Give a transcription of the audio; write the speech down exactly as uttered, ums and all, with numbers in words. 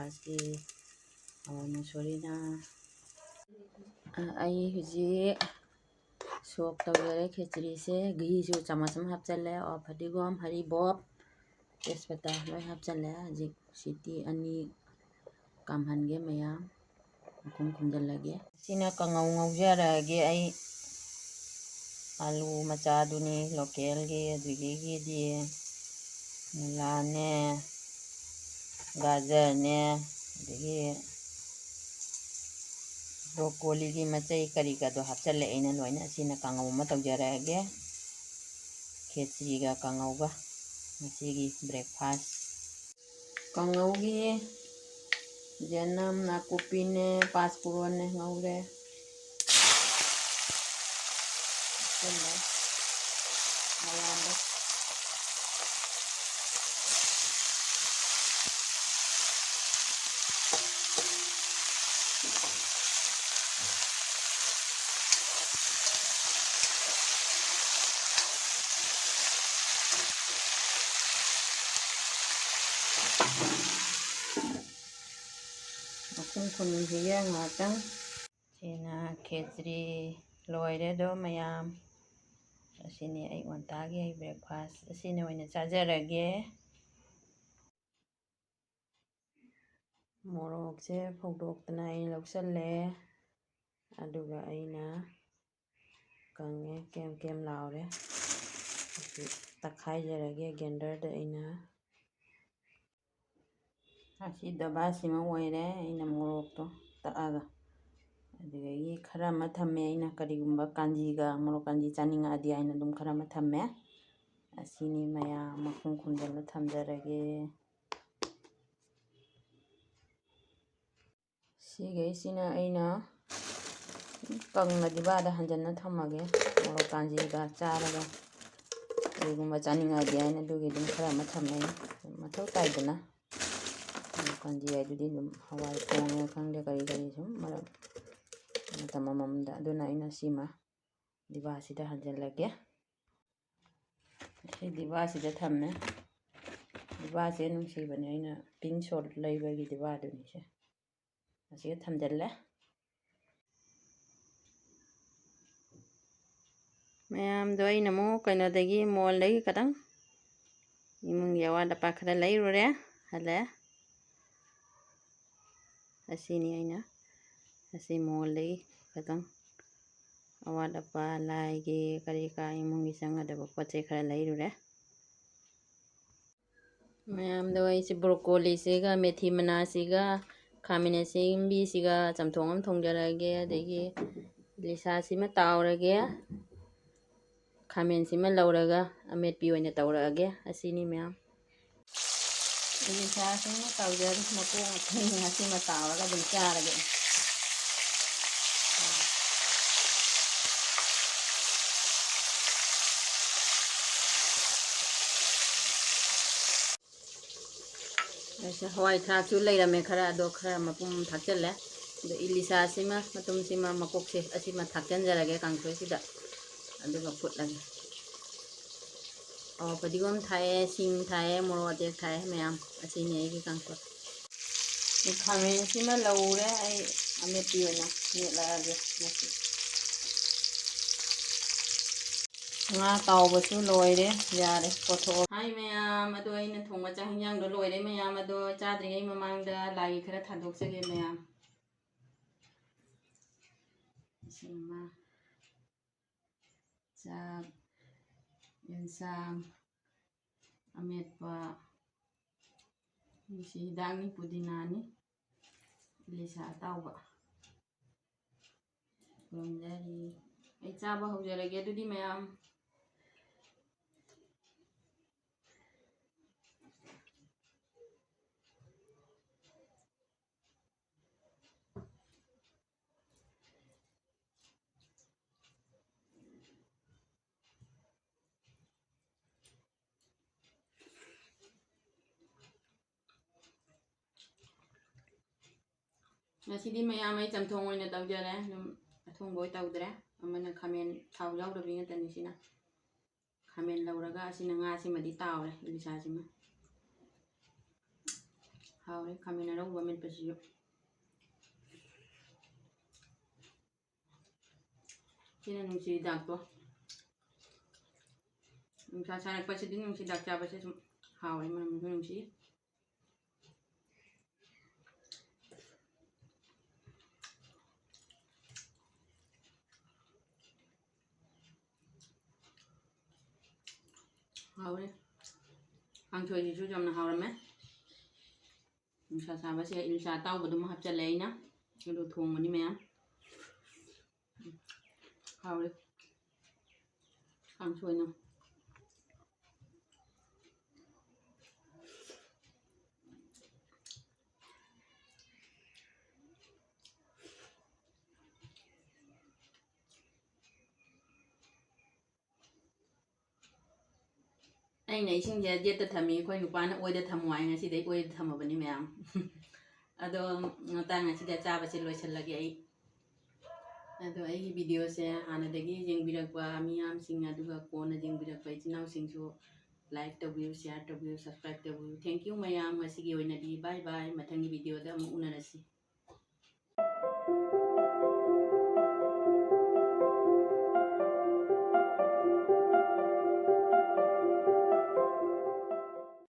ꯃꯁꯤ ꯍꯋꯥꯏ ꯃꯨꯁꯣꯔꯤꯅ꯫ ꯑ, ꯑꯩ ꯍꯧꯖꯤꯛ ꯁꯣꯛ ꯇꯧꯖꯔꯦ ꯈꯦꯆ꯭ꯔꯤꯁꯦ꯫ ꯘꯤꯁꯨ ꯆꯥꯃꯁ ꯑꯃ ꯍꯥꯞꯆꯜꯂꯦ, ꯑꯣ, ꯐꯗꯤꯒꯣꯝ, ꯍꯔꯤꯕꯣꯞ, ꯇꯦꯖꯄꯇꯥ ꯂꯣꯏ ꯍꯥꯞꯆꯜꯂꯦ꯫ ꯍꯧꯖꯤꯛ ꯁꯤꯇꯤ ꯑꯅꯤ ꯀꯥꯝꯍꯟꯒꯦ ꯃꯌꯥꯝ꯫ ꯃꯈꯨꯝ ꯈꯨꯝꯖꯤꯜꯂꯒꯦ꯫ ꯁꯤꯅ ꯀꯥꯡꯉꯧ ꯉꯧꯖꯔꯛꯑꯒꯦ ꯑꯩ꯫ ꯑꯥꯂꯨ ꯃꯆꯥꯗꯨꯅꯤ ꯂꯣꯀꯦꯜꯒꯤ, ꯑꯗꯨꯗꯒꯤꯗꯤ ꯃꯨꯂꯥꯅꯦ, ꯒꯥꯖꯔꯅꯦ, ꯑꯗꯒꯤ ꯕ꯭ꯔꯣꯀꯣꯂꯤꯒꯤ ꯃꯆꯩ ꯀꯔꯤ ꯀꯥꯗꯣ ꯍꯥꯞꯆꯜꯂꯦ ꯑꯩꯅ ꯂꯣꯏꯅ꯫ ꯁꯤꯅ ꯀꯥꯡꯉꯧ ꯑꯃ ꯇꯧꯖꯔꯛꯑꯒꯦ꯫ ꯈꯦꯆ꯭ꯔꯤꯒ ꯀꯥꯡꯉꯧꯒ ꯉꯁꯤꯒꯤ breakfast꯫ ꯀꯥꯡꯉꯧꯒꯤ ꯖꯦꯅꯝ, ꯅꯥꯀꯨꯞꯄꯤꯅꯦ, ꯄꯥꯁꯄꯨꯔꯣꯟꯅꯦ ꯉꯧꯔꯦ꯫ ꯍꯥꯞꯆꯤꯜꯂꯦ ꯃꯌꯥꯝꯗꯣ꯫ ꯃꯈꯨꯝ ꯈꯨꯝꯈꯤꯒꯦ ꯉꯥꯏꯍꯥꯛꯇꯪ꯫ ꯁꯤꯅ ꯈꯦꯆ꯭ꯔꯤ ꯂꯣꯏꯔꯦ ꯑꯗꯣ ꯃꯌꯥꯝ꯫ ꯑꯁꯤꯅꯤ ꯑꯌꯨꯛ ꯉꯟꯇꯥꯒꯤ ꯑꯩ breakfast꯫ ꯑꯁꯤꯅ ꯑꯣꯏꯅ ꯆꯥꯖꯔꯒꯦ꯫ ꯃꯣꯔꯣꯛꯁꯦ ꯐꯧꯗꯣꯛꯇꯅ ꯑꯩ ꯂꯧꯁꯜꯂꯦ꯫ ꯑꯗꯨꯒ ꯑꯩꯅ ꯀꯪꯉꯦ, ꯀꯦꯝ ꯀꯦꯝ ꯂꯥꯎꯔꯦ꯫ ꯑꯁꯤ ꯇꯛꯈꯥꯏꯖꯔꯒꯦ ꯒ꯭ꯔꯥꯏꯟꯗꯔꯗ ꯑꯩꯅ꯫ ꯑꯁꯤ ꯗꯕꯥꯁꯤꯃ ꯑꯣꯏꯔꯦ ꯑꯩꯅ ꯃꯣꯔꯣꯛꯇꯣ ꯇꯛꯑꯒ꯫ ꯑꯗꯨꯗꯒꯤ ꯈꯔ ꯑꯃ ꯊꯝꯃꯦ ꯑꯩꯅ, ꯀꯔꯤꯒꯨꯝꯕ ꯀꯥꯟꯖꯤꯒ ꯃꯣꯔꯣꯛ ꯀꯥꯟꯖꯤ ꯆꯥꯅꯤꯡꯉꯛꯑꯗꯤ ꯍꯥꯏꯅ ꯑꯗꯨꯝ ꯈꯔ ꯑꯃ ꯊꯝꯃꯦ꯫ ꯑꯁꯤꯅꯤ ꯃꯌꯥꯝ ꯃꯈꯨꯝ ꯈꯨꯝꯖꯤꯜꯂ ꯊꯝꯖꯔꯒꯦ꯫ ꯁꯤꯈꯩꯁꯤꯅ ꯑꯩꯅ ꯀꯪꯅ ꯗꯤꯕꯥꯗ ꯍꯟꯖꯟꯅ ꯊꯝꯃꯒꯦ꯫ ꯃꯣꯔꯣꯛ ꯀꯥꯟꯖꯤꯒ ꯆꯥꯔꯒ ꯀꯔꯤꯒꯨꯝꯕ ꯆꯥꯅꯤꯡꯉꯛꯑꯗꯤ ꯍꯥꯏꯅ ꯑꯗꯨꯒꯤ ꯑꯗꯨꯝ ꯈꯔ ꯑꯃ ꯊꯝꯃꯦ꯫ ꯃꯊꯧ ꯇꯥꯏꯗꯅ꯫ ꯃꯣꯔꯣꯛ ꯀꯥꯟꯖꯤ ꯍꯥꯏꯗꯨꯗꯤ ꯑꯗꯨꯝ ꯍꯋꯥꯏ ꯊꯣꯡꯉꯦ ꯈꯪꯗꯦ, ꯀꯔꯤ ꯀꯔꯤ ꯁꯨꯝ ꯃꯔꯛ ꯃꯇꯝ ꯑꯃꯃꯝꯗ꯫ ꯑꯗꯨꯅ ꯑꯩꯅ ꯁꯤꯃ ꯗꯤꯕꯥꯁꯤꯗ ꯍꯟꯖꯜꯂꯒꯦ꯫ ꯁꯤ ꯗꯤꯕꯥꯁꯤꯗ ꯊꯝꯃꯦ꯫ ꯗꯤꯕꯥꯁꯦ ꯅꯨꯡꯁꯤꯕꯅꯦ, ꯑꯩꯅ ꯄꯤꯡ ꯁꯣꯜ ꯂꯩꯕꯒꯤ ꯗꯤꯕꯥꯗꯨꯅꯤꯁꯦ꯫ ꯑꯁꯤꯒ ꯊꯝꯖꯤꯜꯂꯦ꯫ ꯃꯌꯥꯝꯗꯣ ꯑꯩꯅ ꯑꯃꯨꯛ ꯀꯩꯅꯣꯗꯒꯤ, ꯃꯣꯜꯗꯒꯤ ꯈꯇꯪ ꯏꯃꯨꯡꯒꯤ ꯑꯋꯥꯠ ꯑꯄꯥ ꯈꯔ ꯂꯩꯔꯨꯔꯦ, ꯍꯜꯂꯛꯑꯦ꯫ ꯑꯁꯤꯅꯤ ꯑꯩꯅ ꯑꯁꯤ ꯃꯣꯜꯗꯒꯤ ꯈꯇꯪ ꯑꯋꯥꯠ ꯑꯄꯥ, ꯂꯥꯏꯒꯤ ꯀꯔꯤ ꯀꯔꯥ, ꯏꯃꯨꯡꯒꯤ ꯆꯪꯒꯗꯕ ꯄꯣꯠ ꯆꯩ ꯈꯔ ꯂꯩꯔꯨꯔꯦ꯫ ꯃꯌꯥꯝꯗꯣ ꯑꯩꯁꯦ ꯕ꯭ꯔꯣꯀꯣꯂꯤꯁꯤꯒ, ꯃꯦꯊꯤ ꯃꯅꯥꯁꯤꯒ, ꯈꯥꯃꯦꯟ ꯑꯁꯤꯟꯕꯤꯁꯤꯒ ꯆꯝꯊꯣꯡ ꯑꯃ ꯊꯣꯡꯖꯔꯒꯦ꯫ ꯑꯗꯒꯤ ꯂꯤꯁꯥꯁꯤꯃ ꯇꯥꯎꯔꯒꯦ꯫ ꯈꯥꯃꯦꯟꯁꯤꯃ ꯂꯧꯔꯒ ꯑꯃꯦꯠꯄꯤ ꯑꯣꯏꯅ ꯇꯧꯔꯛꯑꯒꯦ꯫ ꯑꯁꯤꯅꯤ ꯃꯌꯥꯝ꯫ ꯂꯤꯁꯥꯁꯤꯃ ꯇꯧꯖꯔꯤ꯫ ꯃꯀꯣꯛ ꯃꯊꯨꯝ ꯉꯁꯤꯃ ꯇꯥꯎꯔꯒ ꯑꯗꯨꯝ ꯆꯥꯔꯒꯦ꯫ ꯑꯩꯁꯦ ꯍꯋꯥꯏ ꯊ꯭ꯔꯥꯛꯁꯨ ꯂꯩꯔꯝꯃꯦ ꯈꯔ, ꯑꯗꯣ ꯈꯔ ꯃꯄꯨꯝ ꯊꯥꯛꯆꯜꯂꯦ꯫ ꯑꯗꯣ ꯏꯂꯤꯁꯥꯁꯤꯃ, ꯃꯇꯨꯝꯁꯤꯃ, ꯃꯀꯣꯛꯁꯦ ꯑꯁꯤꯃ ꯊꯥꯛꯆꯟꯖꯔꯒꯦ ꯀꯥꯡꯁꯣꯏꯁꯤꯗ꯫ ꯑꯗꯨꯒ ꯐꯨꯠꯂꯒꯦ꯫ ꯑꯣ, ꯐꯗꯤꯒꯣꯝ ꯊꯥꯛꯑꯦ, ꯁꯤꯡ ꯊꯥꯛꯑꯦ, ꯃꯣꯔꯣꯛ ꯑꯇꯦꯛ ꯊꯥꯛꯑꯦ ꯃꯌꯥꯝ꯫ ꯑꯁꯤꯅꯤ ꯑꯩꯒꯤ ꯀꯥꯡꯁꯣꯏ꯫ ꯈꯥꯃꯦꯟꯁꯤꯃ ꯂꯧꯔꯦ ꯑꯩ, ꯑꯃꯦꯠꯄꯤ ꯑꯣꯏꯅ ꯃꯦꯠꯂꯛꯑꯒꯦ ꯉꯁꯤ꯫ ꯉꯥ ꯇꯥꯎꯕꯁꯨ ꯂꯣꯏꯔꯦ, ꯌꯥꯔꯦ, ꯀꯣꯠꯊꯣꯛꯑꯣ꯫ ꯍꯥꯏ ꯃꯌꯥꯝ, ꯑꯗꯣ ꯑꯩꯅ ꯊꯣꯡꯕ ꯆꯥꯛ ꯍꯤꯟꯖꯥꯡꯗꯣ ꯂꯣꯏꯔꯦ ꯃꯌꯥꯝ꯫ ꯑꯗꯣ ꯆꯥꯗ꯭ꯔꯤꯉꯩ ꯃꯃꯥꯡꯗ ꯂꯥꯏꯒꯤ ꯈꯔ ꯊꯥꯗꯣꯛꯆꯒꯦ ꯃꯌꯥꯝ꯫ ꯏꯁꯤꯡ ꯑꯃ, ꯆꯥꯛ, ꯌꯦꯟꯁꯥꯡ, ꯑꯃꯦꯠꯄ, ꯁꯤ ꯍꯤꯗꯥꯛꯅꯤ, ꯄꯨꯗꯤꯅꯥꯅꯤ, ꯏꯂꯤꯁꯥ ꯑꯇꯥꯎꯕ꯫ ꯂꯣꯟꯖꯔꯤ꯫ ꯑꯩ ꯆꯥꯕ ꯍꯧꯖꯔꯒꯦ ꯑꯗꯨꯗꯤ ꯃꯌꯥꯝ꯫ ꯉꯁꯤꯗꯤ ꯃꯌꯥꯝ ꯑꯩ ꯆꯝꯊꯣꯡ ꯑꯣꯏꯅ ꯇꯧꯖꯔꯦ꯫ ꯑꯗꯨꯝ ꯑꯊꯣꯡꯕ ꯑꯣꯏ ꯇꯧꯗ꯭ꯔꯦ꯫ ꯑꯃꯅ ꯈꯥꯃꯦꯟ ꯊꯥꯎ ꯌꯥꯎꯗꯕꯤ ꯉꯥꯛꯇꯅꯤ ꯁꯤꯅ꯫ ꯈꯥꯃꯦꯟ ꯂꯧꯔꯒ ꯑꯁꯤꯅ ꯉꯥꯁꯤꯃꯗꯤ ꯇꯥꯎꯔꯦ, ꯏꯂꯤꯁꯥꯁꯤꯃ꯫ ꯍꯥꯎꯔꯦ ꯈꯥꯃꯦꯟ ꯑꯔꯧꯕ ꯃꯦꯠꯄꯁꯤꯁꯨ꯫ ꯁꯤꯅ ꯅꯨꯡꯁꯤ ꯍꯤꯗꯥꯛꯇꯣ꯫ ꯅꯨꯡꯁꯥ ꯁꯥꯔꯛꯄꯁꯤꯗꯤ ꯅꯨꯡꯁꯤ ꯍꯤꯗꯥꯛ ꯆꯥꯕꯁꯦ ꯁꯨꯝ ꯍꯥꯎꯋꯦ, ꯃꯅꯝꯁꯨ ꯅꯨꯡꯁꯤ꯫ ꯍꯥꯎꯔꯦ꯫ ꯀꯥꯡꯁꯣꯏꯁꯤꯁꯨ ꯌꯥꯝꯅ ꯍꯥꯎꯔꯝꯃꯦ꯫ ꯅꯨꯡꯁꯥ ꯁꯥꯕꯁꯦ ꯏꯜꯆꯥ ꯑꯇꯥꯎꯕꯗꯨꯃ ꯍꯥꯞꯆꯜꯂꯦ ꯑꯩꯅ꯫ ꯑꯗꯨ ꯊꯣꯡꯕꯅꯤ ꯃꯌꯥꯝ꯫ ꯍꯥꯎꯔꯦ꯫ ꯀꯥꯡꯁꯣꯏꯅ꯫ ꯑꯩꯅ ꯏꯁꯤꯡꯁꯦ ꯌꯦꯠꯇ ꯊꯝꯃꯤ, ꯑꯩꯈꯣꯏ ꯅꯨꯄꯥꯅ ꯑꯣꯏꯗ ꯊꯝꯃꯣ ꯍꯥꯏ, ꯉꯁꯤꯗꯩ ꯑꯣꯏꯗ ꯊꯝꯃꯕꯅꯤ ꯃꯌꯥꯝ꯫ ꯑꯗꯣ ꯃꯇꯥꯡ ꯑꯁꯤꯗ ꯆꯥꯕꯁꯦ ꯂꯣꯏꯁꯤꯜꯂꯒꯦ ꯑꯩ꯫ ꯑꯗꯣ ꯑꯩꯒꯤ videoꯁꯦ ꯍꯥꯟꯅꯗꯒꯤ ꯌꯦꯡꯕꯤꯔꯛꯄ ꯃꯤꯌꯥꯝꯁꯤꯡ, ꯑꯗꯨꯒ ꯀꯣꯟꯅ ꯌꯦꯡꯕꯤꯔꯛꯄ ꯏꯆꯤꯟ ꯏꯅꯥꯎꯁꯤꯡꯁꯨ like ꯇꯧꯕꯤꯌꯨ, share ꯇꯧꯕꯤꯌꯨ, subscribe ꯇꯧꯕꯤꯌꯨ꯫ Thank you ꯃꯌꯥꯝ, ꯉꯁꯤꯒꯤ ꯑꯣꯏꯅꯗꯤ bye bye, ꯃꯊꯪꯒꯤ videoꯗ ꯑꯃꯨꯛ ꯎꯅꯔꯁꯤ꯫